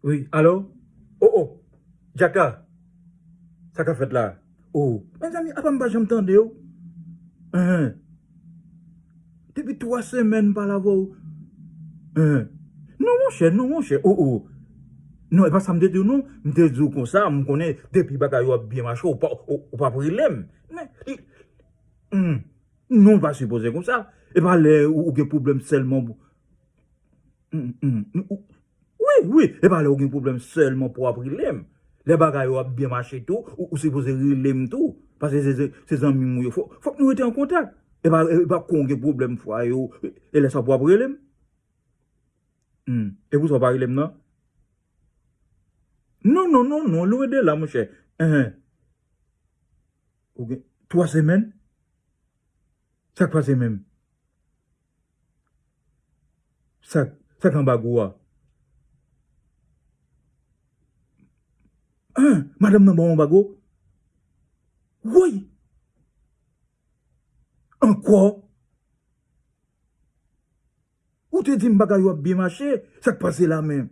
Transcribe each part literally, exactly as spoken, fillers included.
Wi, alo? O, o! Djaka! Sa k ap fèt la? O! Mezanmi, apa m pa janm tande w? Enhen. Depi twa semèn m pa la vwa w. Enhen. Non, monchè, non, monchè. O, o! Non, e pa sa m te di w, non. M te di w konsa, m konnen depi bagay yo ap byen mache, ou pa, ou, ou p ap rele m. Men, li, hmm. Non, w pa sipoze konsa. E pa lè ou, ou gen pwoblèm sèlman pou, hmm, hmm. Ou, wi, wi, e pa lè ou gen pwoblèm sèlman pou w ap rele m. Lè bagay yo ap byen mache tou, ou, ou sipoze rele m tou. Paske se, se, se zanmi m ou ye. Fò, fòk nou rete an kontak. E pa, e pa kon gen pwoblèm fwa yo, e lè sa pou w ap rele m. Hmm. E pou sa w pa rele m nan? Non, non, non, non, lwen de la, monchè. Enhen. Ou gen twa semèn? Sa k pase menm? Sa, sa k anbago a? An, madanm nan ba w anbago? Woy! Ankò? Ou te di m bagay yo ap byen mache, sa k pase la menm?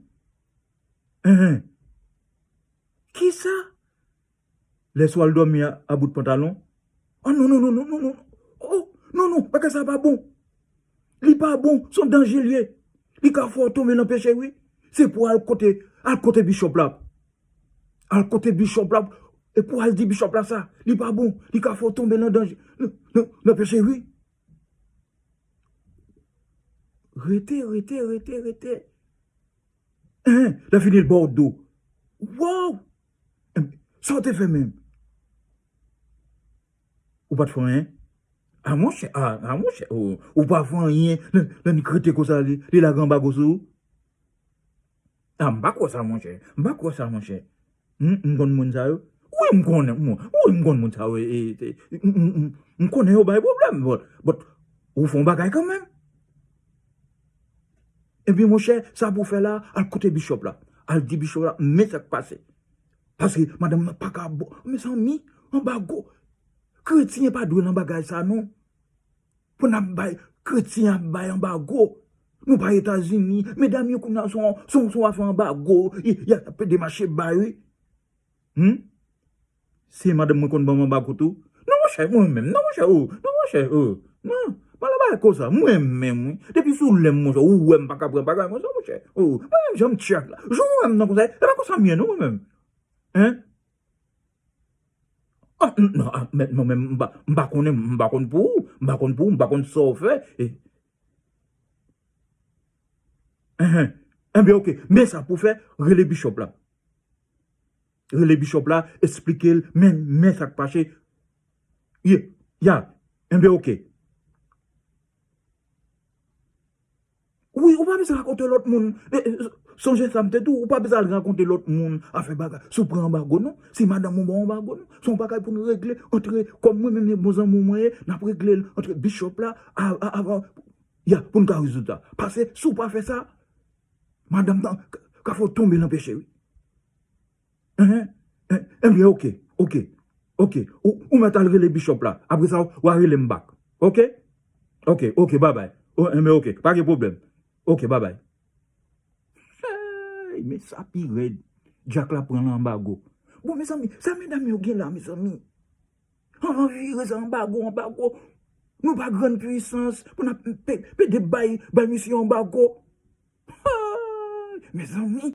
Enhen. Kisa? Lè sou al dòmi a, a bout pantalon? Oh, non, non, non, non, non, non. Oh, non, non, bagay sa pa bon. Li pa bon, se yon danje l ye. Li ka fè w tonbe nan peche, wi. Se pou al kote, al kote bishop la. Al kote bishop la, e pou al di bishop la sa. Li pa bon, li ka fè w tonbe nan danje, nan, nan, nan peche, wi. Rete, rete, rete, rete. Hein, lè fini l ba w do. Wow! Sa w te fè menm? Ou pa t fè anyen? A monchè, a, a monchè, ou, ou pa fè anyen, nan, nan li krete konsa, li, li lage anbago sou ou? A, m pa kwè sa, monchè. M pa kwè sa, monchè. M, m konn moun sa yo. Wi, m konnen, m, wi, m konn moun sa yo. E, e, e, m, m, m, m konnen yo bay pwoblèm, but, but, ou fè yon bagay kanmenm. Ebyen, monchè, sa pou w fè la, al kote bishop la. Al di bishop la, men sa k pase. Paske madanm nan pa ka bon. Mezanmi, anbago. Kretyen pa dwe nan bagay sa, non. Pou n ap bay, kretyen ap bay anbago. Nou pa Etazini. Medam yo kounye a se yon, se yon, se yon afè anbago. Y, y ap pede mache bay, wi. Hmm? Se madanm mwen konn ban m anbago tou. Non, monchè, mwen menm. Non, monchè, oh. Non, monchè, oh. Non, pa la bagay konsa. Mwen menm, wi. Depi sou lè m, monchè, ou wè m pa ka pran bagay konsa, monchè. Oh, mwen menm, jan m tchak la. Jan w wè m nan konsa, e pa konsa m ye, non, mwen menm. Hein? Ah, n-, non, ah, men, mwen menm, m pa, m pa konnen, m pa konn pou ou, m pa konn pou ou, m pa konn sa w fè. E, enhen. Enben, oke, men sa pou fè, rele bishop la. Rele bishop la, eksplike l, men, men sa k pase. Ye, ya, enben, oke. Wi, ou pa bezwen rakonte lòt moun. E, e, sonje sa m te di w, ou pa bezwen al rakonte lòt moun afè bagay. Si w pran anbago, non. Si madanm ou ba w anbago, non. Se yon bagay pou n regle antre, kòm mwen menm e bon zanmi w mwen ye, n ap regle l antre bishop la, a, a, avan, ya, pou n ka rezoud sa. Paske si w pa fè sa, madanm nan ka, ka fè w tonbe nan peche, wi. Enhen. En, enben, oke, oke, oke. Ou, ou mèt al rele bishop la. Apre sa, w a rele m back. Oke? Oke, oke, babay. O, enben, oke, pa gen pwoblèm. Oke, babay. Hey, men sa pi rèd. Dyak la pran l anbago. Bon, mezanmi, sa medam yo gen la, mezanmi? An, an vire sa anbago, anbago. Nou pa grann pwisans pou n ap pe-, pede bay, bay misye anbago. Hey, mezanmi.